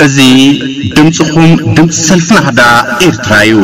እዚ ድምፅኹም፣ ድምፂ ሰልፊ ናህዳ ኤርትራ እዩ።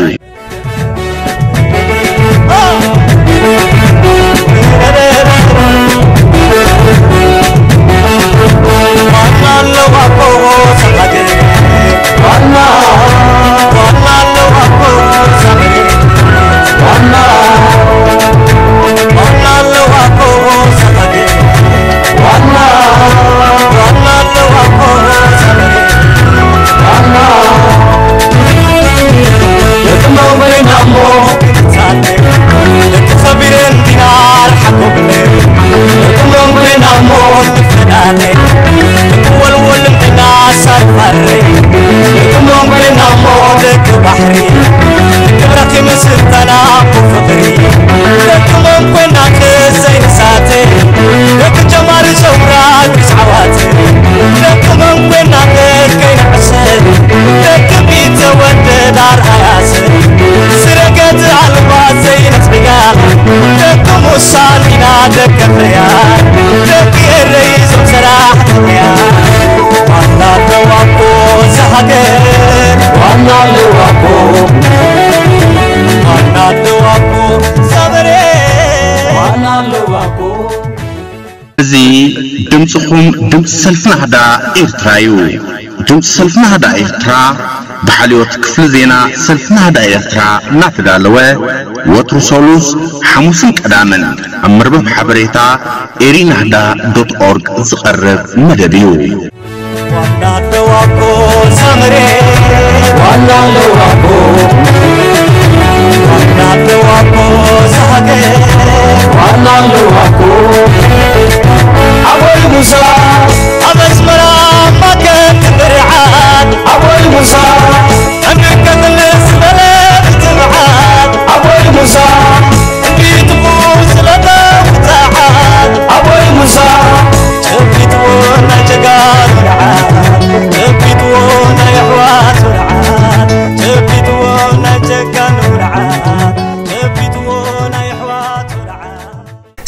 እዚ ድምፅኹም፣ ድምፂ ሰልፊ ናህዳ ኤርትራ እዩ። ድምፂ ሰልፊ ናህዳ ኤርትራ ብሓልዮት ክፍሊ ዜና ሰልፊ ናህዳ ኤርትራ እናተዳለወ፣ ወትሩ ሰሉስ፣ ሓሙስን ቀዳምን ኣብ መርበብ ሓበሬታ ኤሪ ናህዳ ዶት ኦርግ ዝቐርብ መደብ እዩ።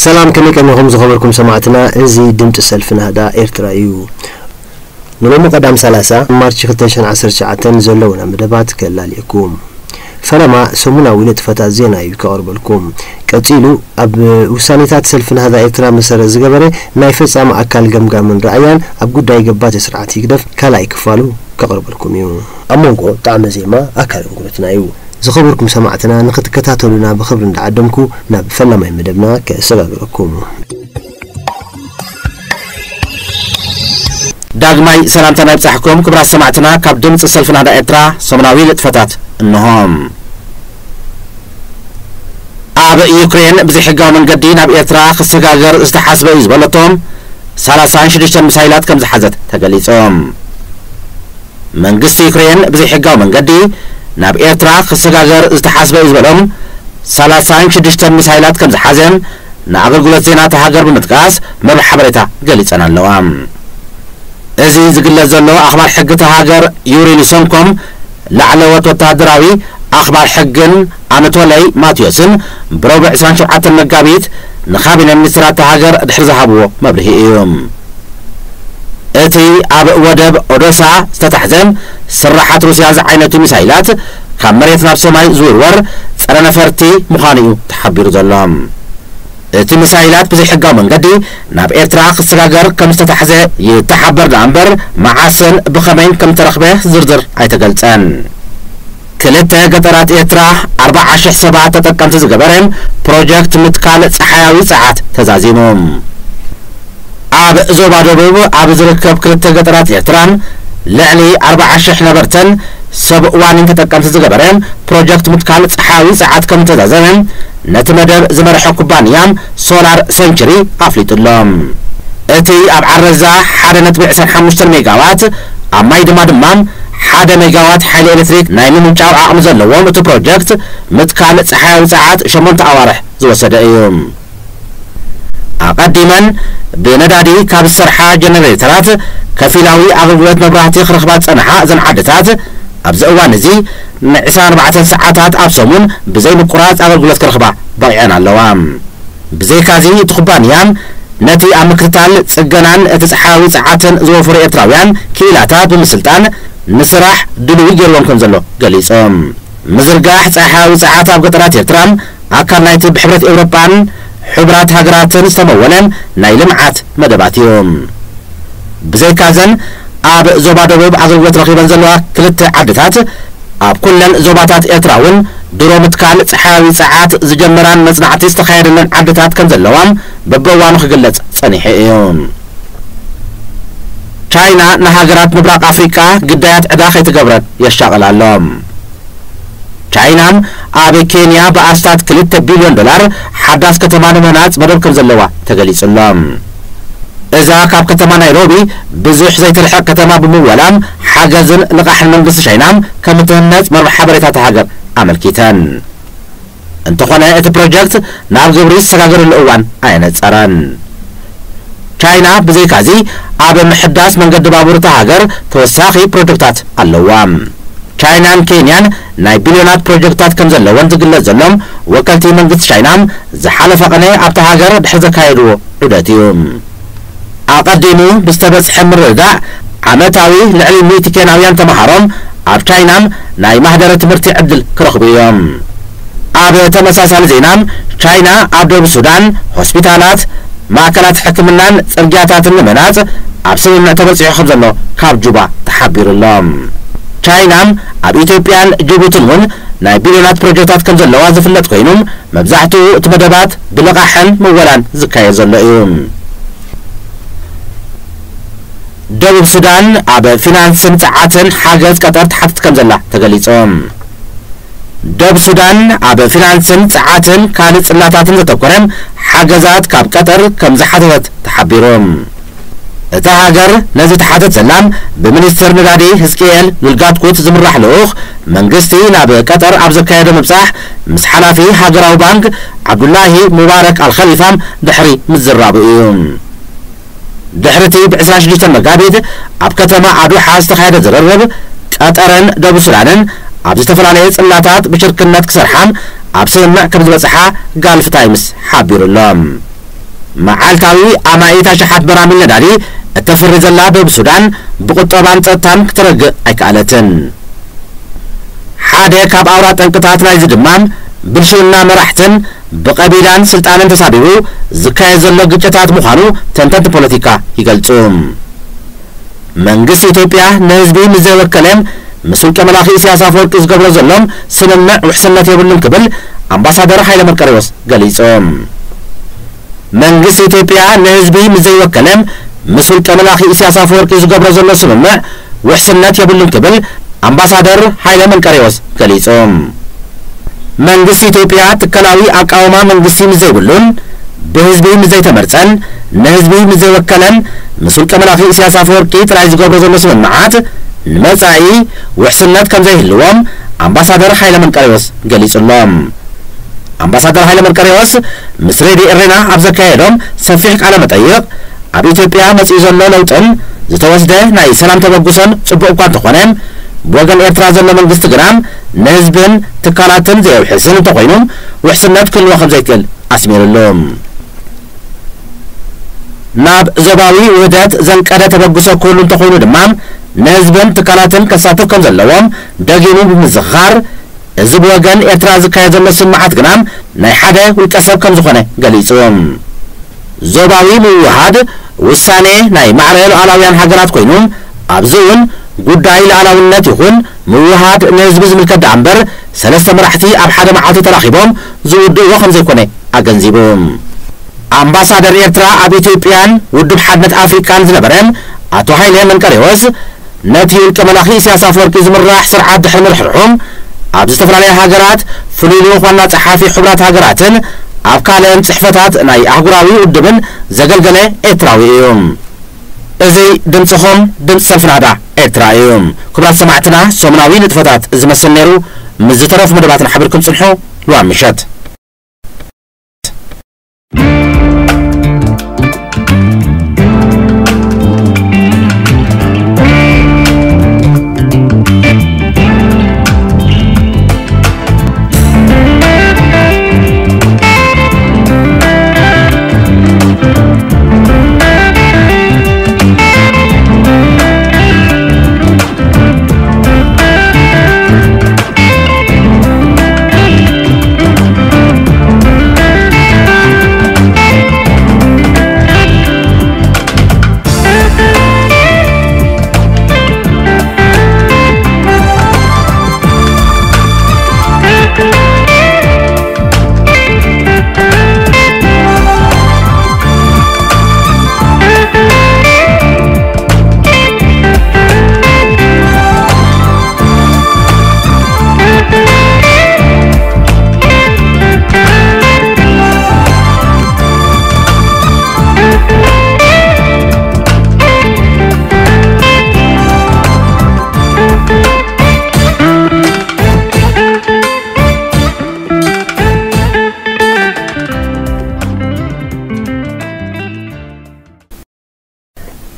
ሰላም፣ ከመይ ቀኒኹም ዝኸበርኩም ሰማዕትና? እዚ ድምፂ ሰልፊ ናህዳ ኤርትራ እዩ። ንሎሚ ቀዳም ሰላሳ ማርች ክልተ ሽሕን ዓሰርተ ትሽዓተን ዘለውና መደባት ከላልየኩም። ፈለማ ሰሙናዊ ንጥፈታት ዜና እዩ ከቕርበልኩም። ቀጺሉ ኣብ ውሳኔታት ሰልፊ ናህዳ ኤርትራ መሰረት ዝገበረ ናይ ፈጻሚ ኣካል ገምጋምን ረኣያን ኣብ ጉዳይ ገባቲ ስርዓት ህግደፍ ካልኣይ ክፋሉ ከቕርበልኩም እዩ። ኣብ መንጎ ጣዕመ ዜማ ኣካል እንግዶትና እዩ። ዝኸበርኩም ሰማዕትና ንኽትከታተሉና ብኽብሪ እንዳዓደምኩ ናብ ፈላማይ መደብና ከሰጋግረኩም። ዳግማይ ሰላምታና ይብጻሕኩም ክቡራት ሰማዕትና፣ ካብ ድምጺ ሰልፊ ናህዳ ኤርትራ ሰሙናዊ ንጥፈታት እንሆ። ኣብ ዩክሬን ብዘይሕጋዊ መንገዲ ናብ ኤርትራ ክሰጋገር ዝተሓስበ እዩ ዝበለቶም ሰላሳን ሽዱሽተን ሚሳይላት ከም ዝሓዘት ተገሊጹ። መንግስቲ ዩክሬን ብዘይሕጋዊ መንገዲ ናብ ኤርትራ ክሰጋገር ዝተሓስበ እዩ ዝበሎም ሰላሳን ሽዱሽተን ሚሳይላት ከም ዝሓዘ ንኣገልግሎት ዜና እታ ሃገር ብምጥቃስ መርበብ ሓበሬታ ገሊጸን ኣለዋ። እዚ ዝግለጽ ዘሎ ኣኽባር ሕጊ እታ ሃገር ዩሪ ኒሶንኮም ላዕለዎት ወተሃደራዊ ኣኽባር ሕግን ኣነቶለይ ማቴዎስን ብረቡዕ ዕስራን ሸውዓተን መጋቢት ንካቢነ ሚኒስትራት እታ ሃገር ድሕሪ ዝሃብዎ መብርሂ እዩ። እቲ ኣብ ወደብ ኦደሳ ዝተታሕዘ ስራሓት ሩስያ ዝዓይነቱ ሚሳይላት ካብ መሬት ናብ ሰማይ ዝውርወር ጸረ ነፈርቲ ምዃኑ እዩ ተሓቢሩ ዘሎ። እቲ ሚሳይላት ብዘይሕጋዊ መንገዲ ናብ ኤርትራ ክሰጋገር ከም ዝተታሕዘ ይተሓበር ደኣ እምበር፣ መዓስን ብኸመይን ከም ዝተረኽበ ዝርዝር ኣይተገልጸን። ክልተ ገጠራት ኤርትራ ኣርባዓ ሽሕ ሰባት ተጠቀምቲ ዝገበረ ፕሮጀክት ምትካል ጸሓያዊ ጸዓት ተዛዚሙ። ኣብ ዞባ ደቡብ ኣብ ዝርከብ ክልተ ገጠራት ኤርትራ ልዕሊ ኣርባዓ ሽሕ ነበርተን ሰብ ዋኒን ተጠቀምቲ ዝገበረ ፕሮጀክት ምትካል ጸሓያዊ ጸዓት ከም ዝተዛዘመ ነቲ መደብ ዝመርሐ ኩባንያ ሶላር ሰንቸሪ ኣፍሊጡ ኣሎ። እቲ ኣብ ዓረዛ ሓደ ነጥቢ ዕስራን ሓሙሽተን ሜጋዋት ኣብ ማይ ድማ ድማ ሓደ ሜጋዋት ሓይሊ ኤሌክትሪክ ናይ ምምንጫው ዓቕሚ ዘለዎም እቲ ፕሮጀክት ምትካል ጸሓያዊ ጸዓት ሸሞንተ ኣዋርሕ ዝወሰደ እዩ። ኣቐዲመን ብነዳዲ ካብ ዝሰርሓ ጀነሬተራት ከፊላዊ ኣገልግሎት መብራህቲ ክረኽባ ዝጸንሓ እዘን ዓድታት ኣብዚ እዋን እዚ ንዕስራን ኣርባዕተን ሰዓታት ኣብ ሰሙን ብዘይ ምቁራጽ ኣገልግሎት ክረኽባ በቒዐን ኣለዋ። ብዘይካዚ እቲ ኩባንያ ነቲ ኣብ ምክትታል ጽገናን እቲ ጸሓያዊ ጸዓትን ዝወፈሩ ኤርትራውያን ክኢላታት ብምስልጣን ንስራሕ ድልዊ ገይርዎም ከም ዘሎ ገሊጾም። ምዝርጋሕ ጸሓያዊ ጸዓት ኣብ ገጠራት ኤርትራ ኣካል ናይቲ ብሕብረት ኤውሮጳን ሕቡራት ሃገራትን ዝተመወለ ናይ ልምዓት መደባት እዩ። ብዘይካዘን ኣብ ዞባ ደቡብ ኣገልግሎት ረኺበን ዘለዋ ክልተ ዓድታት ኣብ ኩለን ዞባታት ኤርትራ እውን ድሮ ምትካል ጸሓያዊ ጸዓት ዝጀመራን መጽናዕቲ ዝተኻየደለን ዓድታት ከም ዘለዋ በብእዋኑ ክግለጽ ጸኒሑ እዩ። ቻይና ንሃገራት ምብራቕ ኣፍሪቃ ግዳያት ዕዳ ከይትገብረን የሻቕል ኣሎ። ቻይና ኣብ ኬንያ ብኣስታት ክልተ ቢልዮን ዶላር ሓዳስ ከተማ ንምህናጽ መደብ ከም ዘለዋ ተገሊጹ ኣሎ። እዛ ካብ ከተማ ናይሮቢ ብዙሕ ዘይትርሕቕ ከተማ ብምወላ ሓገዝን ልቓሕን መንግስቲ ቻይና ከም እትህነጽ መርበብ ሓበሬታ እታ ሃገር ኣመልኪተን። እንተኾነ እቲ ፕሮጀክት ናብ ግብሪ ዝሰጋገረሉ እዋን ኣየነጸረን። ቻይና ብዘይካዚ ኣብ ምሕዳስ መንገዲ ባቡር እታ ሃገር ተወሳኺ ፕሮጀክታት ኣለዋ። ቻይናን ኬንያን ናይ ቢልዮናት ፕሮጀክታት ከም ዘለወን ዝግለጽ ዘሎ ወከልቲ መንግስቲ ቻይና ዝሓለፈ ቅነ ኣብታ ሃገር ድሕሪ ዘካየድዎ ዑደት እዩ። ኣቐዲሙ ብዝተበጽሐ ምርድዳእ ዓመታዊ ልዕሊ ሚእቲ ኬንያውያን ተመሃሮ ኣብ ቻይና ናይ ማህደረ ትምህርቲ ዕድል ክረኽቡ እዮም። ኣብ ተመሳሳሊ ዜና ቻይና ኣብ ደቡብ ሱዳን ሆስፒታላት፣ ማእከላት ሕክምናን ጽርግያታትን ንምህናጽ ኣብ ስምምዕ ተበጺሑ ከም ዘሎ ካብ ጁባ ተሓቢሩ ኣሎ። ቻይና ኣብ ኢትዮጵያን ጅቡትን እውን ናይ ቢልዮናት ፕሮጀክታት ከም ዘለዋ ዝፍለጥ ኮይኑ መብዛሕትኡ እቲ መደባት ብልቓሕን ምወላን ዝካየድ ዘሎ እዩ። ደቡብ ሱዳን ኣብ ፊናንስን ጸዓትን ሓገዝ ቀጠር ትሓትት ከም ዘላ ተገሊጹ። ደቡብ ሱዳን ኣብ ፊናንስን ጸዓትን ካልእ ጽላታትን ዘተኮረ ሓገዛት ካብ ቀጠር ከም ዝሓተተት ተሓቢሩ። እታ ሃገር ነዚ ተሓተት ዘላ ብሚኒስትር ነዳዲ ህዝቅኤል ሉልጋትኩት ዝምራሕ ልኡኽ መንግስቲ ናብ ቀጠር ኣብ ዘካየዶ ምብጻሕ ምስ ሓላፊ ሃገራዊ ባንክ ዓብዱላሂ ሙባረክ ኣልኸሊፋ ድሕሪ ምዝራቡ እዩ። ድሕሪ እቲ ብ ዕስራን ሽዱሽተን መጋቢት ኣብ ከተማ ኣዶሓ ዝተኻየደ ዝርርብ ቀጠርን ደቡብ ሱዳንን ኣብ ዝተፈላለየ ጽላታት ብሽርክነት ክሰርሓ ኣብ ስምምዕ ከም ዝበጽሓ ጋልፍ ታይምስ ሓቢሩ ኣሎ። መዓልታዊ ኣማኢት ኣሽሓት በራሚል ነዳዲ እተፍሪ ዘላ ደቡብ ሱዳን ብቁጠባን ጸጥታን ክትረግእ ኣይከኣለትን። ሓደ ካብ ኣውራ ጠንቅታት ናይዚ ድማ ብልሽውና መራሕትን ብቐቢላን ስልጣንን ተሳቢቡ ዝካየድ ዘሎ ግጭታት ምዃኑ ተንተንቲ ፖለቲካ ይገልጹ። መንግስቲ ኢትዮጵያ ንህዝቢ ምስ ዘይወከለ ምስ ውልቀ መላኺ ኢሳያስ ኣፈወርቂ ዝገብሮ ዘሎ ስምምዕ ውሕስነት የብሉን ክብል ኣምባሳደር ሃይለ መርቀሬዎስ ገሊጹ። መንግስቲ ኢትዮጵያ ንህዝቢ ምስ ዘይወከለ ምስ ውልቀ መላኺ ኢሳያስ ኣፈወርቂ ዝገብሮ ዘሎ ስምምዕ ውሕስነት የብሉን ክብል ኣምባሳደር ሃይለ መንቀሬዎስ ገሊጹ። መንግስቲ ኢትዮጵያ ትካላዊ ኣቃውማ መንግስቲ ምስ ዘይብሉን ብህዝቢ ምስ ዘይተመርጸን ንህዝቢ ምስ ዘይወከለን ምስ ውልቀ መላኺ ኢሳያስ ኣፈወርቂ ጥራይ ዝገብሮ ዘሎ ስምምዓት ንመጻኢ ውሕስነት ከም ዘይህልዎም ኣምባሳደር ሃይለ መንቀሬዎስ ገሊጹ ኣሎ። ኣምባሳደር ሃይለ መርቀሬዎስ ምስ ሬድዮ ኤሬና ኣብ ዘካየዶም ሰፊሕ ቃለ መጠይቕ ኣብ ኢትዮጵያ መጺኡ ዘሎ ለውጥን ዝተወስደ ናይ ሰላም ተበግሶን ጽቡቕ እኳ እንተኾነ ብወገን ኤርትራ ዘሎ መንግስቲ ግና ንህዝብን ትካላትን ዘየውሕስን እንተኾይኑ ውሕስነት ክህልዎ ከም ዘይክእል ኣስሚርሉ። ናብ ዞባዊ ውህደት ዘንቀደ ተበግሶ ክህሉ እንተኾይኑ ድማ ንህዝብን ትካላትን ከሳትፍ ከም ዘለዎም ደጊሙ ብምዝኽኻር እዚ ብወገን ኤርትራ ዝካየድ ዘሎ ስምምዓት ግና ናይ ሓደ ውልቀ ሰብ ከም ዝኾነ ገሊጹ። ዞባዊ ምውሃድ ውሳኔ ናይ ማዕረ ሉዓላውያን ሃገራት ኮይኑ ኣብዚ እውን ጉዳይ ሉዓላውነት ይኹን ምውሃድ ንህዝቢ ዝምልከት ደኣ እምበር ሰለስተ መራሕቲ ኣብ ሓደ መዓልቲ ተራኺቦም ዝውድእዎ ከም ዘይኮነ ኣገንዚቡ። ኣምባሳደር ኤርትራ ኣብ ኢትዮጵያን ውድብ ሓድነት ኣፍሪቃን ዝነበረ ኣቶ ሃይለ መንቀሬዎስ ነቲ ውልቀ መላኺ ኢሳያስ ኣፈወርቂ ዝምራሕ ስርዓት ድሕሪ ምርሕርሑ ኣብ ዝተፈላለያ ሃገራት ፍሉይ ልኡኽ ዋና ጸሓፊ ሕቡራት ሃገራትን ኣብ ካልእን ጽሕፈታት ናይ ኣህጉራዊ ውድብን ዘገልገለ ኤርትራዊ እዩ። እዚ ድምጽኹም ድምጺ ሰልፊ ናህዳ ኤርትራ እዩ። ክቡራት ሰማዕትና ሰሙናዊ ንጥፈታት ዝመስል ነይሩ። ምስ ዝተረፉ መደባትና ሓቢርኩም ጽንሑ። ልዋም ምሸት።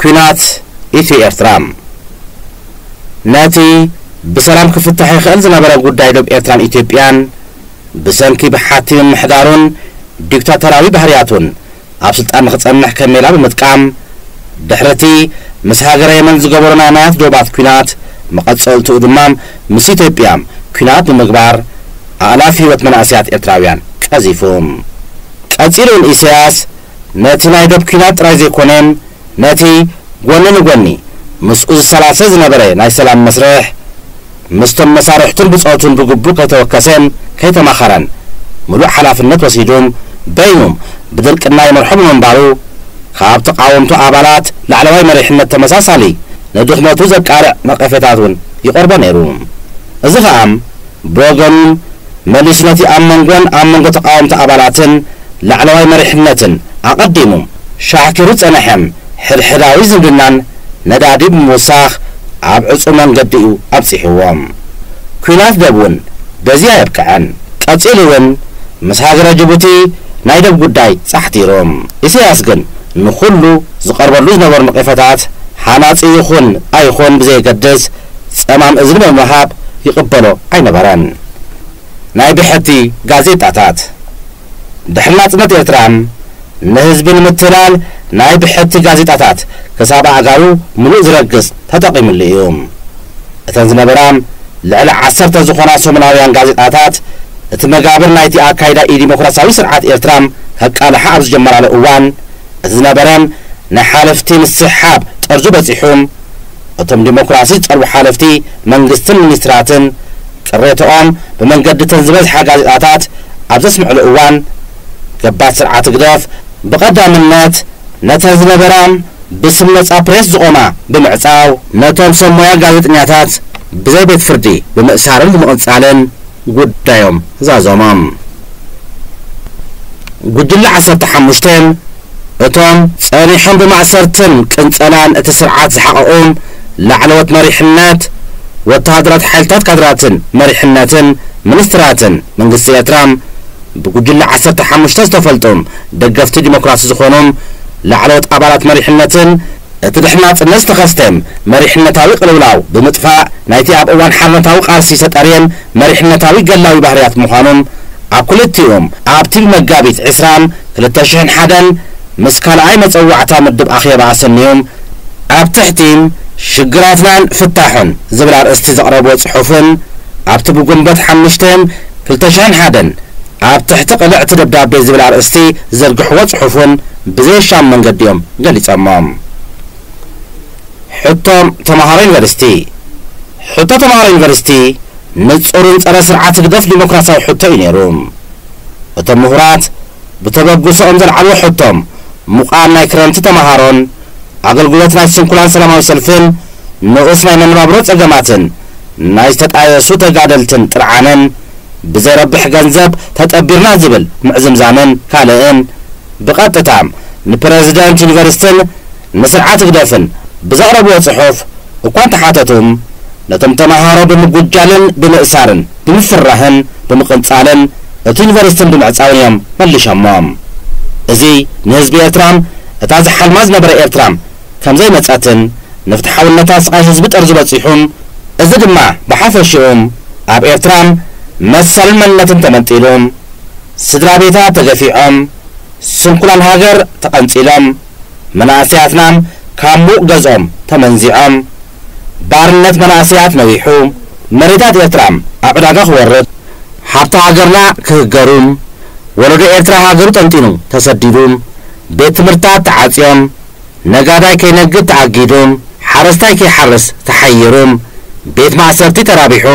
ኲናት ኢትዮ ኤርትራ። ነቲ ብሰላም ክፍታሕ ይኽእል ዝነበረ ጉዳይ ዶብ ኤርትራን ኢትዮጵያን ብሰንኪ ብሓቲ ምምሕዳሩን ዲክታተራዊ ባህርያቱን ኣብ ስልጣን ንኽጸንሕ ከም ሜላ ብምጥቃም፣ ድሕርቲ ምስ ሃገረ የመን ዝገበሮ ናይ ማያት ዶባት ኲናት፣ መቐጸልትኡ ድማ ምስ ኢትዮጵያ ኲናት ብምግባር ኣእላፍ ህይወት መናእሰያት ኤርትራውያን ቀዚፉ። ቀጺሉ እውን ኢሳያስ ነቲ ናይ ዶብ ኲናት ጥራይ ዘይኮነ፣ ነቲ ጎኒ ንጎኒ ምስኡ ዝሰላሰል ዝነበረ ናይ ሰላም መስርሕ፣ ምስቶም መሳርሕቱን ብጾቱን ብግቡእ ከይተወከሰን ከይተማኸረን፣ ምሉእ ሓላፍነት ወሲዱ በይኑ ብድርቅና ይመርሖ ብምንባሩ፣ ካብ ተቓወምቱ ኣባላት ላዕለዋይ መሪሕነት ተመሳሳሊ ንድኽመቱ ዘቃልዕ ነቐፌታት እውን ይቐርቦ ነይሩ። እዚ ኸኣ ብወገኑ መሊሱ ነቲ ኣብ መንጎን ኣብ መንጎ ተቓወምቲ ኣባላትን ላዕለዋይ መሪሕነትን ኣቐዲሙ ሻሕኪሩ ዝጸንሐ ሕድሕዳዊ ዝምድናን ነዳዲ ብምውሳኽ ኣብ ዕጹው መንገዲ እዩ ኣብጺሕዎ። ኲናት ዶብ እውን በዚ ኣየብቅዐን። ቀጺሉ እውን ምስ ሃገረ ጅቡቲ ናይ ዶብ ጉዳይ ጻሕቲሩ። ኢሳያስ ግን ንኹሉ ዝቐርበሉ ዝነበሩ ነቐፌታት ሃናጺ ይኹን ኣይኹን ብዘየገድስ ጸማም እዝኒ ብምሃብ ይቕበሎ ኣይነበረን። ናይ ብሕቲ ጋዜጣታት። ድሕሪ ናጽነት ኤርትራ ንህዝቢ ንምትላል ናይ ብሕቲ ጋዜጣታት ክሳብ ኣእጋሩ ምሉእ ዝረግጽ ተጠቒምሉ እዩ። እተን ዝነበራ ልዕሊ ዓሰርተ ዝኾና ሰሙናውያን ጋዜጣታት እቲ መጋብር ናይቲ ኣካይዳ ኢዲሞክራሲያዊ ስርዓት ኤርትራ ከቃልሓ ኣብ ዝጀመራሉ እዋን፣ እቲ ዝነበረ ናይ ሓለፍቲ ምስሕሓብ ጠርዙ በጺሑ፣ እቶም ዲሞክራሲ ዝጠልቡ ሓለፍቲ መንግስትን ሚኒስትራትን ቅሬታኦም ብመንገዲ እተን ዝበዝሓ ጋዜጣታት ኣብ ዘስምዕሉ እዋን፣ ገባቲ ስርዓት ህግደፍ ብቐዳምነት ነተን ዝነበራ ብስም ነጻ ፕሬስ ዝቖማ ብምዕጻው፣ ነቶም ሰብ ሞያ ጋዜጠኛታት ብዘይ ቤት ፍርዲ ብምእሳርን ብምቕንጻልን ጉዳዮም ዛዘሞም። ጉጅለ ዓሰርተ ሓሙሽተ፣ እቶም ጸኒሖም ብማእሰርትን ቅንጸላን እቲ ስርዓት ዝሓቐቑ ላዕለዎት መሪሕነት፣ ወተሃደራት ሓይልታት ካድራትን መሪሕነትን ሚኒስትራትን መንግስቲ ኤርትራ፣ ብጉጅለ ዓሰርተ ሓሙሽተ ዝተፈልጡ ደገፍቲ ዲሞክራሲ ዝኾኑ ላዕለዎት ኣባላት መሪሕነትን እቲ ድሕሪ ናጽነት ዝተኸስተ መሪሕነታዊ ቅልውላው ብምጥፋእ ናይቲ ኣብ እዋን ሓርነታዊ ቃልሲ ዝተጠርየ መሪሕነታዊ ገላዊ ባህርያት ምዃኑ ኣብ ክልቲኦም ኣብቲ ብመጋቢት ዕስራ ክልተ ሽሕን ሓደን ምስ ካልኣይ መጸዋዕታ ምድብ ኣኼባ ኣሰንዮም ኣብ ትሕቲ ሽግራትናን ፍታሑን ዝብል ኣርእስቲ ዘቕረብዎ ጽሑፍን ኣብቲ ብግንቦት ሓሙሽተ ክልተ ሽሕን ሓደን ኣብ ትሕቲ ቅንዕቲ ደብዳቤ ዝብል ኣርእስቲ ዝዘርግሕዎ ጽሑፍን ብዘየሻም መንገዲ እዮም ገሊጸሞ። ሕቶ ተምሃሮ ዩኒቨርሲቲ። ሕቶ ተምሃሮ ዩኒቨርሲቲ ንጹርን ጸረ ስርዓት ህግደፍ ዲሞክራሲያዊ ሕቶ እዩ ነይሩ። እቶም ምሁራት ብተበግሶኦም ዘልዓልዎ ሕቶ፣ ምቋም ናይ ክረምቲ ተምሃሮን ኣገልግሎት ናይ ስንኩላን ሰላማዊ ሰልፍን ንኡስ ናይ መነባብሮ ጸገማትን ናይ ዝተጣየሱ ተጋደልትን ጥርዓንን ብዘይረብሕ ገንዘብ ተጠቢርና ዝብል ምዕዝምዛምን ካልእን ብቐጥታ ንፕረዚደንት ዩኒቨርሲቲን ንስርዓት ህግደፍን ብዘቕረብዎ ጽሑፍ እኳ እንተሓተቱ፣ ነቶም ተምሃሮ ብምጉጃልን ብምእሳርን ብምፍራህን ብምቕንጻልን እቲ ዩኒቨርሲቲን ብምዕጻውን እዮም መሊሾሞም። እዚ ንህዝቢ ኤርትራ እታ ዝሓልማ ዝነበረ ኤርትራ ከም ዘይመጸትን ንፍትሓውነታ ስቓይ ህዝቢ ጠርዙ በጺሑ፣ እዚ ድማ ብሓፈሽኡ ኣብ ኤርትራ መሰልን መንነትን ተመንጢሉ፣ ስድራ ቤታት ተገፊዖም፣ ስንኩላን ሃገር ተቐንጺሎም፣ መናእሰያትና ካብ ሙቕ ገዝኦም ተመንዚዖም፣ ባርነት መናእሰያት ነዊሑ፣ መሬታት ኤርትራ ኣብ ዕዳጋ ክወርድ፣ ሃብቲ ሃገርና ክህገሩ፣ ወለዶ ኤርትራ ሃገሩ ጠንጢኑ ተሰዲዱ፣ ቤት ትምህርትታት ተዓጽዮም፣ ነጋዳይ ከይነግድ ተኣጊዱ፣ ሓረስታይ ከይሓርስ ተሓይሩ፣ ቤት ማእሰርቲ ተራቢሑ፣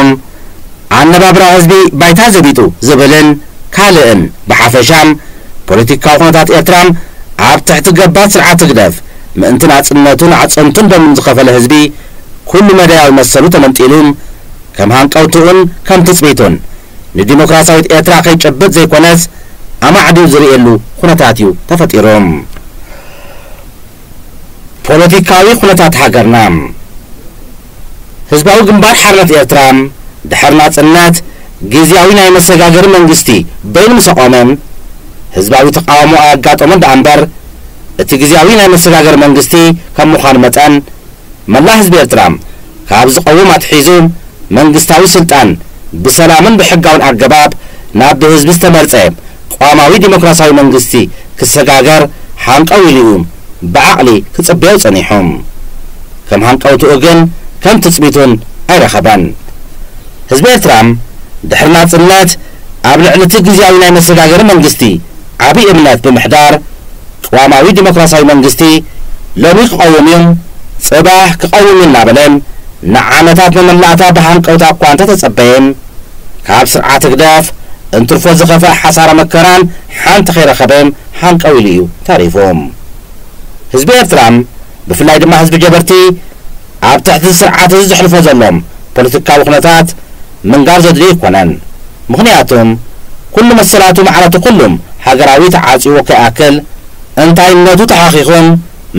ኣነባብራ ህዝቢ ባይታ ዘቢጡ ዝብልን ካልእን ብሓፈሻ ፖለቲካዊ ኩነታት ኤርትራ ኣብ ትሕቲ ገባር ስርዓት ህግደፍ ምእንቲ ናጽነቱን ኣዕጽምቱን ደሙን ዝኸፈለ ህዝቢ ኩሉ መዳያዊ መሰሉ ተመንጢሉ ከም ሃንቀውትኡን ከም ትጽቢቱን ንዲሞክራሲያዊት ኤርትራ ከይጭብጥ ዘይኮነስ ኣማዕድዩ ዝርእየሉ ኩነታት እዩ ተፈጢሩ። ፖለቲካዊ ኩነታት ሃገርና። ህዝባዊ ግንባር ሓርነት ኤርትራ ድሕሪ ናጽነት ግዝያዊ ናይ መሰጋገሪ መንግስቲ በይኑ ምስ ኣቖመ፣ ህዝባዊ ተቓውሞ ኣየጋጠሞን ደኣ እምበር፣ እቲ ግዝያዊ ናይ መሰጋገሪ መንግስቲ ከም ምዃኑ መጠን፣ መላእ ህዝቢ ኤርትራ ካብ ዝቐውም ኣትሒዙ መንግስታዊ ስልጣን ብሰላምን ብሕጋውን ኣገባብ ናብ ብህዝቢ ዝተመርጸ ቅዋማዊ ዲሞክራሲያዊ መንግስቲ ክሰጋገር ሃንቀው ኢሉ እዩ ብዓቕሊ ክጽበዮ ጸኒሑ። ከም ሃንቀውትኡ ግን ከም ትጽቢቱን ኣይረኸበን። ህዝቢ ኤርትራ ድሕሪ ናጽነት ኣብ ልዕሊ እቲ ግዝያዊ ናይ መሰጋገሪ መንግስቲ ዓቢ እምነት ብምሕዳር፣ ቅዋማዊ ዲሞክራሲያዊ መንግስቲ ሎሚ ክቐውም እዩ፣ ጽባሕ ክቐውም እዩ እናበለ ንዓመታት መመላእታ ብሃንቀውታ እኳ እንተተጸበየ፣ ካብ ስርዓት ህግደፍ እንትርፎ ዝኸፍአ ሓሳረ መከራን ሓንቲ ከይረኸበ ሃንቀው ኢሉ እዩ ተሪፉ። ህዝቢ ኤርትራ፣ ብፍላይ ድማ ህዝቢ ጀበርቲ፣ ኣብ ትሕቲ እዚ ስርዓት እዚ ዘሕልፎ ዘሎ ፖለቲካዊ ኩነታት ምንጋር ዘድልዮ ኣይኮነን። ምኽንያቱም፣ ኩሉ መሰላቱ ማዕረቱ ኩሉም ሃገራዊ ተዓጽይዎ ከይኣክል፣ እንታይነቱ ተሓኺኹን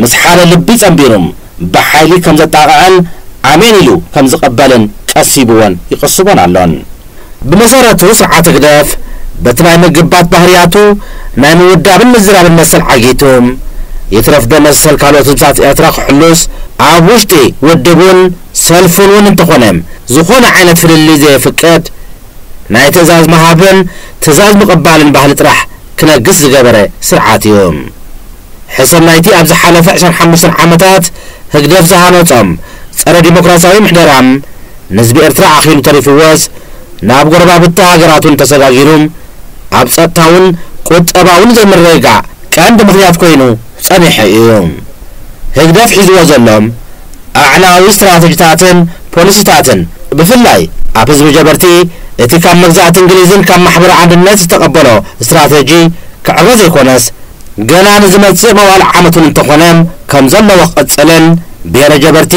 ምስ ሓደ ልቢ ጸንቢሩም ብሓይሊ ከም ዘጣቕዐን ኣሜን ኢሉ ከም ዝቕበልን ቀሲብዎን ይቕስቦን ኣሎን። ብመሰረቱ ስርዓት ህግደፍ በቲ ናይ ምግባት ባህርያቱ ናይ ምውዳብን ምዝራብን መሰል ዓጊቱ፣ ይትረፍዶ መሰል ካልኦት ህዝብታት ኤርትራ ክሕሉስ ኣብ ውሽጢ ውድቡን ሰልፉን እውን እንተኾነ ዝኾነ ዓይነት ፍልልይ ዘየፍቅድ ናይ ትእዛዝ ምሃብን ትእዛዝ ምቕባልን ባህሊ ጥራሕ ክነግስ ዝገበረ ስርዓት እዩ። ሕሰም ናይቲ ኣብ ዝሓለፈ ዕስራን ሓሙሽተን ዓመታት ህግደፍ ዝሃነጾም ጸረ ዲሞክራሲያዊ ምሕደራ ንህዝቢ ኤርትራ ኣኺሉ ተሪፍዎስ ናብ ጎረባብቲ ሃገራት እውን ተሰጋጊሩ ኣብ ጸጥታውን ቁጠባውን ዘይምርግጋእ ቀንዲ ምኽንያት ኮይኑ ጸኒሑ እዩ። ህግደፍ ሒዝዎ ዘሎ ኣዕናዊ ስትራተጂታትን ፖሊሲታትን ብፍላይ ኣብ ህዝቢ ጀበርቲ እቲ ካብ መግዛእቲ እንግሊዝን ካብ ማሕበር ኣንድነት ዝተቐበሎ ስትራተጂ ክዕረ ዘይኮነስ ገና ንዝመጽእ መዋል ዓመት እውን እንተኾነ ከም ዘለዎ ክቕጽልን ብሄረ ጀበርቲ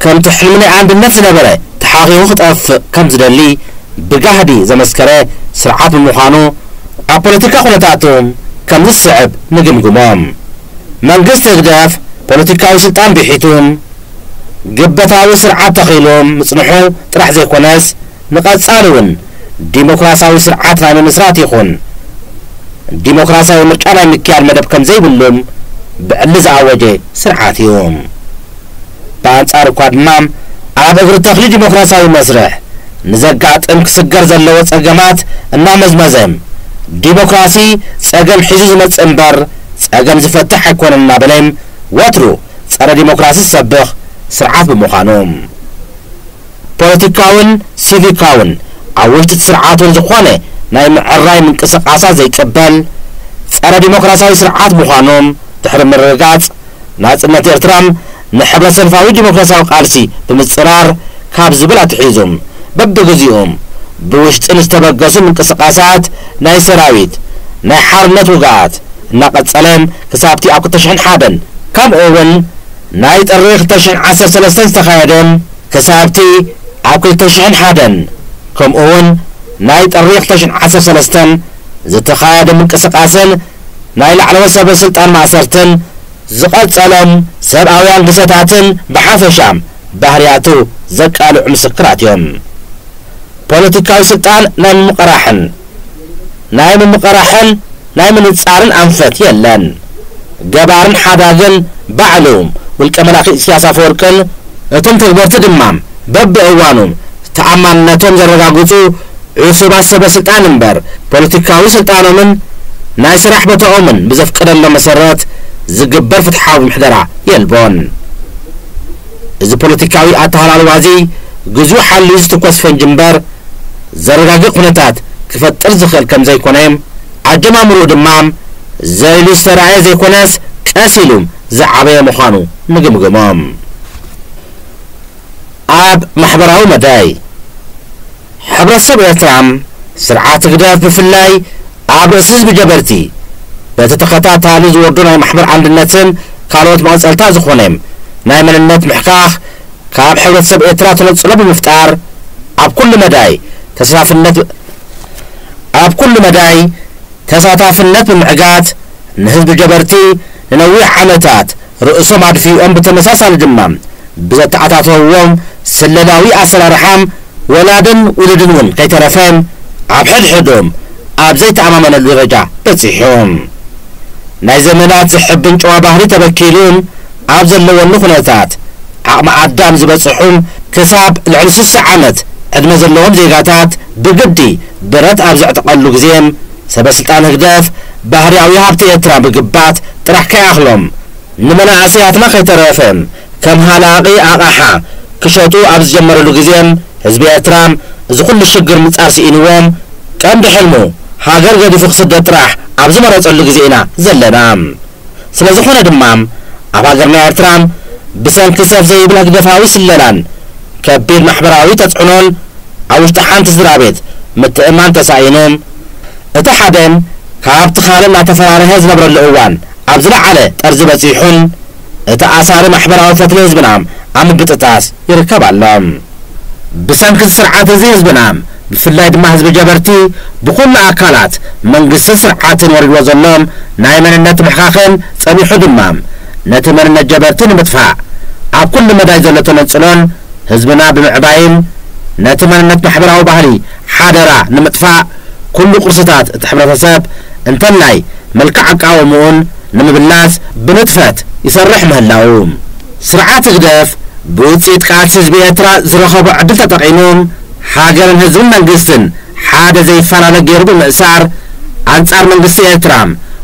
ከምቲ ሕልሚ ናይ ኣንድነት ዝነበረ ተሓኺኹ ክጠፍእ ከም ዝደሊ ብጋህዲ ዘመስከረ ስርዓት ብምዃኑ ኣብ ፖለቲካ ኩነታቱ ከም ዝስዕብ ንግምግሞ። መንግስቲ ህግደፍ ፖለቲካዊ ስልጣን ብሒቱ ግበታዊ ስርዓት ተኺሉ ምጽንሑ ጥራሕ ዘይኮነስ ንቐጻሊ እውን ዲሞክራሲያዊ ስርዓት ናይ ምምስራት ይኹን ዲሞክራሲያዊ ምርጫ ናይ ምክያድ መደብ ከም ዘይብሉ ብዕሊ ዝኣወጀ ስርዓት እዩ። ብኣንጻሩ እኳ ድማ ኣብ እግሪ ተኽሊ ዲሞክራሲያዊ መስርሕ ንዘጋጥም ክስገር ዘለዎ ጸገማት እናመዝመዘ ዲሞክራሲ ጸገም ሒዙ ዝመጽእ እምበር ጸገም ዝፈትሕ ኣይኮነን እናበለ ወትሩ ጸረ ዲሞክራሲ ዝሰብኽ ስርዓት ብምዃኑ ፖለቲካውን ሲቪካውን ኣብ ውሽጢ እቲ ስርዓት እውን ዝኾነ ናይ ምዕራይ ምንቅስቓሳት ዘይቅበል ጸረ ዲሞክራሲያዊ ስርዓት ምዃኑ ድሕሪ ምርግጋጽ ናጽነት ኤርትራ ንሕብረ ሰልፋዊ ዲሞክራሲያዊ ቃልሲ ብምጽራር ካብ ዝብል ኣትሒዙ በብግዚኡ ብውሽጢ ንዝተበገሱ ምንቅስቓሳት ናይ ሰራዊት ናይ ሓርነት ውግኣት እናቐጸለ ክሳብቲ ኣብ ክልተ ሽሕን ሓደን ከምኡ እውን ናይ ጥሪ ክልተ ሽሕን ዓሰርተ ሰለስተን ዝተኻየደ ክሳብቲ ኣብ ክልተ ሽሕን ሓደን ከምኡ እውን ናይ ጥሪ ክልተ ሽሕን ዓሰርተ ሰለስተን ዝተኻየደ ምንቅስቓስን ናይ ላዕለዎት ሰበ ስልጣን ማእሰርትን ዝቐጸሎም ሰብኣውያን ግሰታትን ብሓፈሻ ባህርያቱ ዘቃልዑ ምስክራት እዮም። ፖለቲካዊ ስልጣን ናይ ምምቕራሕን ናይ ምምቕራሕን ናይ ምንጻርን ኣንፈት የለን። ገባርን ሓዳግን ባዕሉ ውልቀ መላኺ ኢሳያስ ኣፈወርቅን እቶም ተግበርቲ ድማ በብእዋኑ ተኣማንነቶም ዘረጋግጹ ዕሱባት ሰበ ስልጣን እምበር ፖለቲካዊ ስልጣኖምን ናይ ስራሕ ቦታኦምን ብዘፍቀደሎም መሰረት ዝግበር ፍትሓዊ ምሕደራ የልቦን። እዚ ፖለቲካዊ ኣተሃላልዋ እዚ ግዜኡ ሓልዩ ዝትኮስ ፈንጂ እምበር ዘረጋግእ ኩነታት ክፈጥር ዝኽእል ከም ዘይኮነ ኣጀማምርኡ ድማ ዘይሉ ዝተራእየ ዘይኮነስ ቀስ ኢሉ ዝዓበየ ምዃኑ ንግምግሞ። ኣብ ማሕበራዊ መዳይ ሕብረተሰብ ኤርትራ ስርዓት ህግደፍ ብፍላይ ኣብ ርእሲ ህዝቢ ጀበርቲ በቲ ተኸታታሊ ዝወርዶ ናይ ማሕበር ኣንድነትን ካልኦት መቐጸልታ ዝኾነ ናይ መንነት ምሕካኽ ካብ ሕብረተሰብ ኤርትራ ተነጽሎ ብምፍጣር ኣብ ኩሉ መዳይ ተሳታፍነት ኣብ ኩሉ መዳይ ተሳታፍነት ብምዕጋት ንህዝቢ ጀበርቲ ንነዊሕ ዓመታት ርእሶም ኣድፊኦም ብተመሳሳሊ ድማ ብዘተኣታተውዎም ስለላዊ ኣሰራርሓ ወላድን ውሉድን እውን ከይተረፈ ኣብ ሕድሕዶም ኣብ ዘይተኣማመነሉ ደረጃ በጺሑ። ናይ ዘመናት ዝሕብን ጨዋ ባህሊ ተበኪሉ ኣብ ዘለወሉ ኩነታት፣ ዓቕሚ ኣዳም ዝበጽሑም ክሳብ ልዕሊ ስሳ ዓመት ዕድመ ዘለዎም ዜጋታት ብግዲ ብረት ኣብ ዘዕጠቐሉ ግዜ፣ ሰበ ስልጣን ህግደፍ ባህርያዊ ሃብቲ ኤርትራ ምግባት ጥራሕ ከይኣኽሎም፣ ንመናእሰያትና ከይተረፈ ከም ሃላቒ ኣቕሓ ክሸጡ ኣብ ዝጀመረሉ ግዜ፣ ህዝቢ ኤርትራ እዚ ኩሉ ሽግር ምጻር ስኢንዎም፣ ቀንዲ ሕልሙ ሃገር ገዲፉ ክስደድ ጥራሕ ኣብ ዝመረጸሉ ግዜ ኢና ዘለና። ስለ ዝኾነ ድማ፣ ኣብ ሃገርና ኤርትራ ብሰንኪ ሰፍ ዘይብል ህግደፋዊ ስለላን ከቢድ ማሕበራዊ ተጽዕኖን ኣብ ውሽጢ ሓንቲ ስድራ ቤት ምትእምማን ተሳኢኑ፣ እቲ ሓደ ካብቲ ካልእ እናተፈራረሀ ዝነብረሉ እዋን ኣብ ዝለዓለ ጠርዚ በጺሑን፣ እቲ ኣሳሪ ማሕበራዊ ፈትሊ ህዝብና ኣብ ምብጥጣስ ይርከብ ኣሎ። ብሰንኪ እዚ ስርዓት እዚ ህዝብና፣ ብፍላይ ድማ ህዝቢ ጀበርቲ፣ ብኹሉ ኣካላት መንግስትን ስርዓትን ወሪድዎ ዘሎ ናይ መንነት ምሕኻኽን ጸኒሑ ድማ፣ ነቲ መንነት ጀበርቲ ንምጥፋእ ኣብ ኩሉ መዳይ ዘሎ ተነጽሎን ህዝብና ብምዕባይን ነቲ መንነት ማሕበራዊ ባህሊ ሓደራ ንምጥፋእ ኩሉ ቅርስታት እቲ ሕብረተሰብ እንተላይ መልክዕ ኣቃውምኡን ንምብላስ ብንጥፈት ይሰርሕ ምህላዉ፣ ስርዓት ህግደፍ ብውጽኢት ቃልሲ ህዝቢ ኤርትራ ዝረኸቦ ዕድል ተጠቒሙ፣ ሃገርን ህዝብን መንግስትን ሓደ ዘይፈላለ ገይሩ ብምእሳር፣ ኣንጻር መንግስቲ ኤርትራ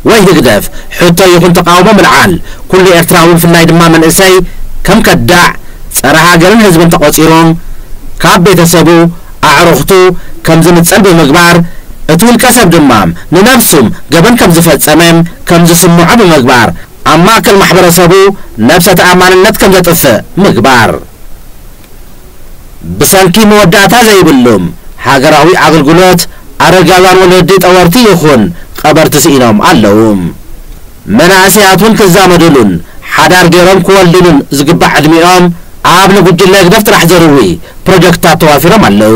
ወይ ህግደፍ ሕቶ ይኹን ተቓውሞ ምልዓል፣ ኩሉ ኤርትራዊ ብፍላይ ድማ መንእሰይ ከም ከዳዕ፣ ጸረ ሃገርን ህዝብን ተቖጺሩ፣ ካብ ቤተሰቡ፣ ኣዕሩኽቱ ከም ዝንጸል ብምግባር፣ እቲ ውልቀ ሰብ ድማ ንነብሱ ገበን ከም ዝፈጸመ ከም ዝስምዖ ብምግባር፣ ኣብ ማእከል ማሕበረሰቡ ነብሰ ተኣማንነት ከም ዘጥፍእ ምግባር። ብሰንኪ መወዳእታ ዘይብሉ ሃገራዊ ኣገልግሎት፣ ኣረጋውያን ወለዲ ጠወርቲ ይኹን ቀበርቲ ስኢኖም ኣለዉ። መናእሰያት እውን ክዛመዱሉን ሓዳር ገይሮም ክወልዱሉን ዝግባእ ዕድሚኦም ኣብ ንጉጅለ ህግደፍ ጥራሕ ዘርዊ ፕሮጀክትታት ተዋፊሮም ኣለዉ።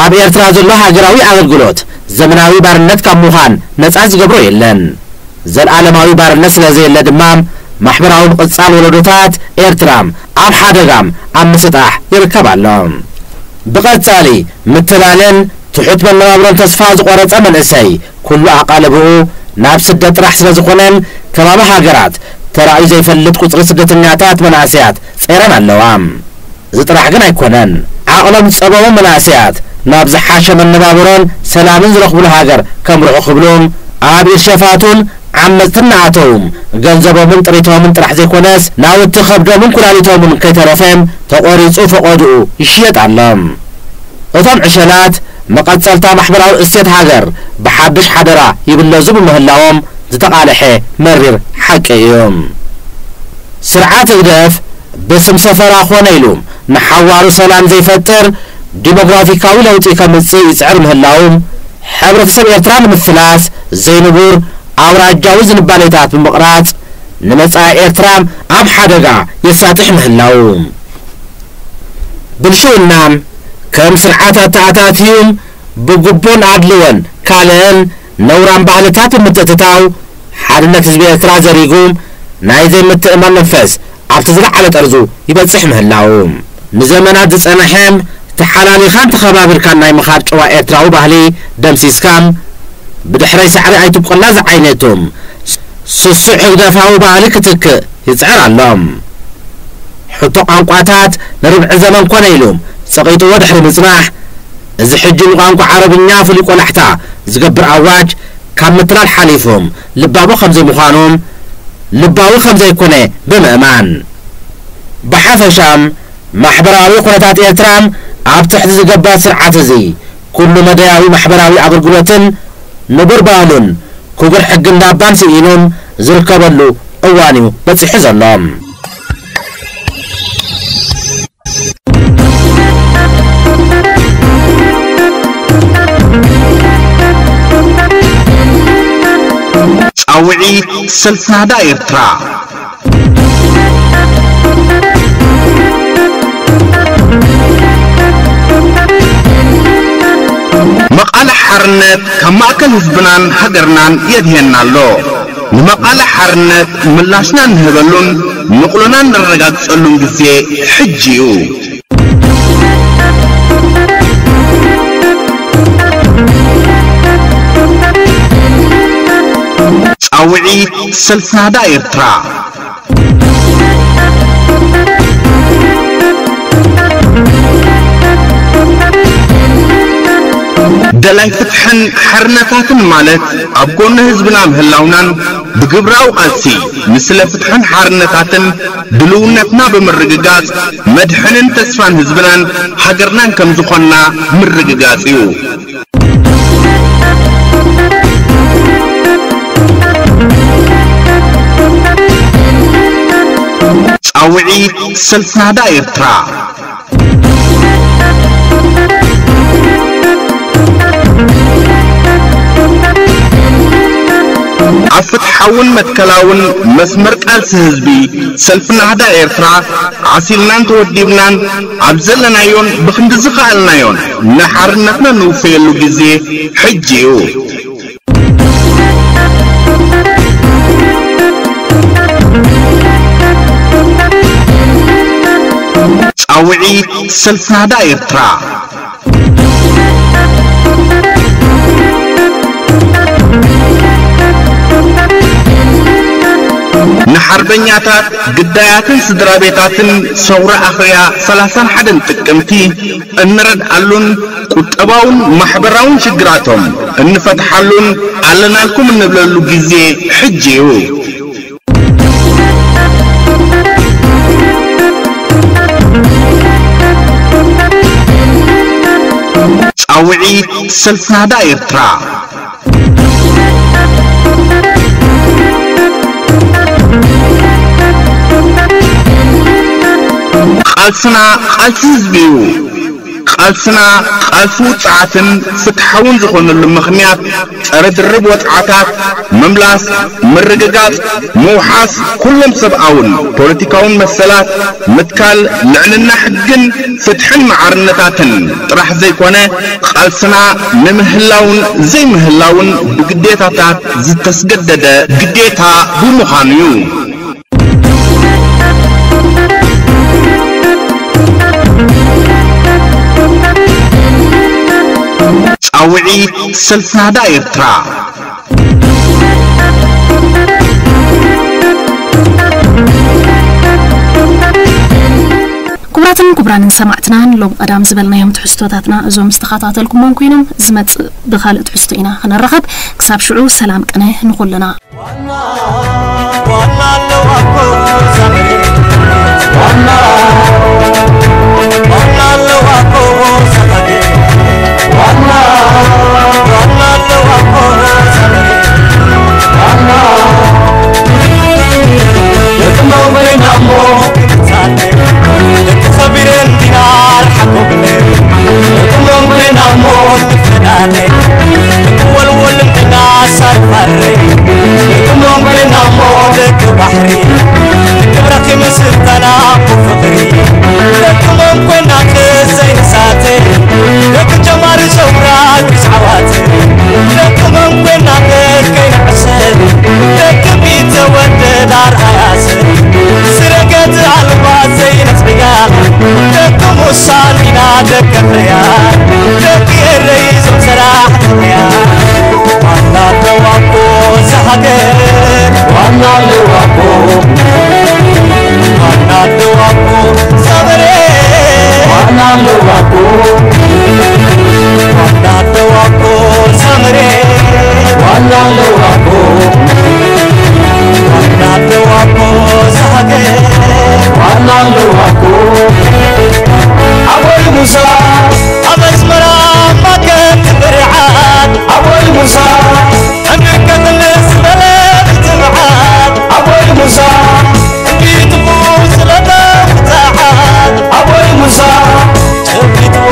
ኣብ ኤርትራ ዘሎ ሃገራዊ ኣገልግሎት ዘመናዊ ባርነት ካብ ምዃን ነጻ ዝገብሮ የለን። ዘልኣለማዊ ባርነት ስለ ዘየለ ድማ፣ ማሕበራዊ ምቕጻል ወለዶታት ኤርትራ ኣብ ሓደጋ ኣብ ምስጣሕ ይርከብ ኣሎ። ብቐጻሊ፣ ምትላልን ትሑት መነባብሮን ተስፋ ዝቖረጸ መንእሰይ፣ ኩሉ ኣቓልቦኡ ናብ ስደት ጥራሕ ስለ ዝኾነ፣ ከባቢ ሃገራት ተራእዩ ዘይፈልጥ ቁጽሪ ስደተኛታት መናእሰያት ጸይረን ኣለዋ። እዚ ጥራሕ ግን ኣይኮነን። ዓቕሎም ዝጸበቡ መናእሰያት ናብ ዝሓሸ መነባብሮን ሰላምን ዝረኽብሉ ሃገር ከምርሑ ክብሉ፣ ኣብ ኢድ ሸፋቱን ዓመጽትን እናኣተዉ፣ ገንዘቦምን ጥሪቶምን ጥራሕ ዘይኮነስ፣ ናውቲ ከብዶምን ኩላሊቶምን ከይተረፈ ተቖሪጹ ፈቖድኡ ይሽየጥ ኣሎ። እቶም ዕሸላት መቐጸልታ ማሕበራዊ እሴት ሃገር ብሓድሽ ሓደራ ይብለዙ ብምህላዎም ዝተቓልሐ መሪር ሓቂ እዩ። ስርዓት ህግደፍ ብስም ሰፈራ ኮነ ኢሉ ንሓዋሩ ሰላም ዘይፈጥር፣ ዲሞግራፊካዊ ለውጢ ከምጽእ ይጽዕር ምህላዉ፣ ሕብረተሰብ ኤርትራ ንምፍላስ ዘይንቡር ኣውራጃዊ ዝንባሌታት ብምቕራጽ፣ ንመጻኢ ኤርትራ ኣብ ሓደጋ የሳጥሕ ምህላዉ፣ ብልሽውና ከም ስርዓት ኣተኣታትዩ፣ ብጉቦን ኣድልዎን ካልእን ነውራም ባህልታት ብምትእትታው፣ ሓድነት ህዝቢ ኤርትራ ዘሪጉ፣ ናይ ዘይምትእማን መንፈስ ኣብቲ ዝለዓለ ጠርዙ ይበጽሕ ምህላዉ፣ ንዘመናት ዝጸንሐ ተሓላሊኻን ተኸባቢርካን ናይ ምኻድ ጨዋ ኤርትራዊ ባህሊ ደምሲስካ፣ ብድሕረይ ሳዕሪ ኣይትብቆላ ዝዓይነቱ ስሱዕ ህግደፋዊ ባህሊ ክትክእ ይጽዕር ኣሎ። ሕቶ ቋንቋታት ንርብዒ ዘመን ኮነ ኢሉ ጸቒጥዎ ድሕሪ ምጽናሕ፣ እዚ ሕጂ ንቋንቋ ዓረብኛ ፍሉይ ቆላሕታ ዝገብር ኣዋጅ ካብ ምትላል ሓሊፉ ልባዊ ከም ዘይምዃኑ፣ ልባዊ ከም ዘይኮነ ብምእማን፣ ብሓፈሻ ማሕበራዊ ኩነታት ኤርትራ ኣብ ትሕቲ ዝገበር ስርዓት እዚ ኩሉ መዳያዊ ማሕበራዊ ኣገልግሎትን ንቡር ባህሉን ክቡር ሕጊ እንዳባን ስኢኑ ዝርከበሉ እዋን እዩ በጺሑ ዘሎ። ጻውዒት ሰልፊ ናህዳ ኤርትራ። መቓልሕ ሓርነት ካብ ማእከል ህዝብናን ሃገርናን የድህየና ኣሎ። ንመቓልሕ ሓርነት ምላሽና እንህበሉን ንቕሎና እነረጋግጸሉን ግዜ ሕጂ እዩ። ውዒት ሰልፊ ናህዳ ኤርትራ። ደላይ ፍትሕን ሓርነታትን ማለት ኣብ ጎኒ ህዝብና ምህላውናን ብግብራዊ ቃልሲ ንስለ ፍትሕን ሓርነታትን ድልውነትና ብምርግጋጽ መድሕንን ተስፋን ህዝብናን ሃገርናን ከም ዝኾንና ምርግጋጽ እዩ። ጻውዒት ሰልፊ ናህዳ ኤርትራ። ኣብ ፍትሓውን መትከላውን መስመር ቃልሲ ህዝቢ ሰልፊ ናህዳ ኤርትራ ዓሲልናን ተወዲብናን ኣብ ዘለናዮን ብኽንዲ ዝኸኣልናዮን ንሓርነትና ንውፈየሉ ግዜ ሕጂ እዩ። ጻውዒት ሰልፊ ናህዳ ኤርትራ። ንሓርበኛታት፣ ግዳያትን ስድራ ቤታትን ሰውራ ኣኽርያ ሰላሳን ሓደን ጥቅምቲ እንረድኣሉን ቁጠባውን ማሕበራውን ሽግራቶም እንፈትሓሉን ኣለናልኩም እንብለሉ ግዜ ሕጂ እዩ። ጻውዒት ሰልፊ ናህዳ ኤርትራ። ቃልስና ቃልሲ ህዝቢ እዩ። ቃልስና ቃልሲ ውጽዓትን ፍትሓውን ዝኾነሉ ምኽንያት ጸረ ድርብ ወጽዓታት ምምላስ፣ ምርግጋጽ፣ ምውሓስ ኩሎም ሰብኣውን ፖለቲካውን መሰላት፣ ምትካል ልዕልና ሕግን ፍትሕን መዓርነታትን ጥራሕ ዘይኮነ፣ ቃልስና ንምህላውን ዘይምህላውን ብግዴታታት ዝተስገደደ ግዴታ ብምዃኑ እዩ። ጻውዒት ሰልፊ ናህዳ ኤርትራ። ክቡራትን ክቡራንን ሰማዕትና፣ ንሎም ቀዳም ዝበልናዮም ትሕዝቶታትና እዞም ዝተኸታተልኩሞም ኮይኖም፣ ዝመጽእ ብኻልእ ትሕዝቶ ኢና ክንራኸብ። ክሳብ ሽዑ ሰላም ቅነ ንኹልና። ዋና፣ ዋና ኣለዋ እኮ እዛ መሬት። ዋና፣ ዋና ኣለዋ እኮ እዛ ሃገር። ዋና፣ ዋና ኣለዋ እኮ እዛ መሬት። ዋና፣ ደቂ መውበይና እሞ ደቂ ከቢረን ዲና ርሓቆብለን። ደቂ መውበይና እሞ ንፈላለ። ደቂ ወልወል እንዲና ሳርፋረ። ደቂ መውበይና እሞ ደቂ ባሕሪ። ክብረኺ ምስልተና ብፍቕሪ። ደቂ መንኮና ክዘይንሳተ። ደቂ ጀማሪ ሰውራ ብዛዕባተ። ደቂ መንኮና ከይንዕሰል። ደቂ ቢተወደድ ኣርኣያ ሰብ። ስረገት ኣልባ ዘይነጽግያ። ደቂ ሙሳን ኢና ደቂ ሕርያ። ደቂ ኤረይ ዞም ሰራሕተኛ። ዋና ኣለዋ እኮ እዛ ሃገር። ዋና ኣለዋ እኮ። ዋና ኣለዋ እኮ እዛ መሬት። ዋና ኣለዋ እኮ። ዋና ኣለዋ እኮ እዛ መሬት። ዋና ኣለዋ እኮ። ዋና ኣለዋ እኮ እዛ ሃገር። ዋና ኣለዋ እኮ። ኣቦይ ሙሳ ኣብ ኣስመራ ማከት ብርዓት። ኣቦይ ሙሳ ዕምሪ ከኽልስ በለ ብትብዓት። ኣቦይ ሙሳ ዕምሪ ጥፉ ስለተ ብትዓት። ኣቦይ ሙሳ ጨቢጥዎ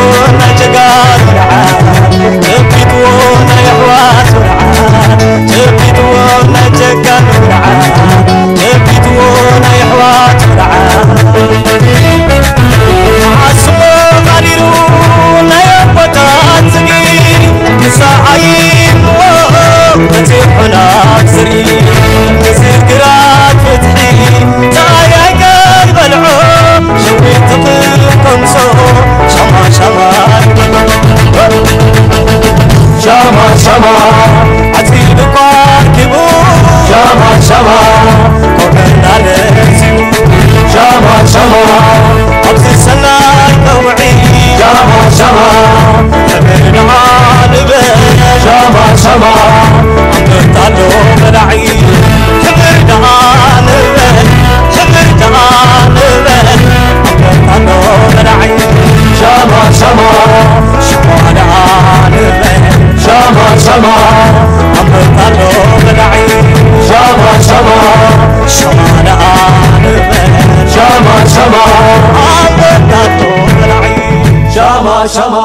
ሻማ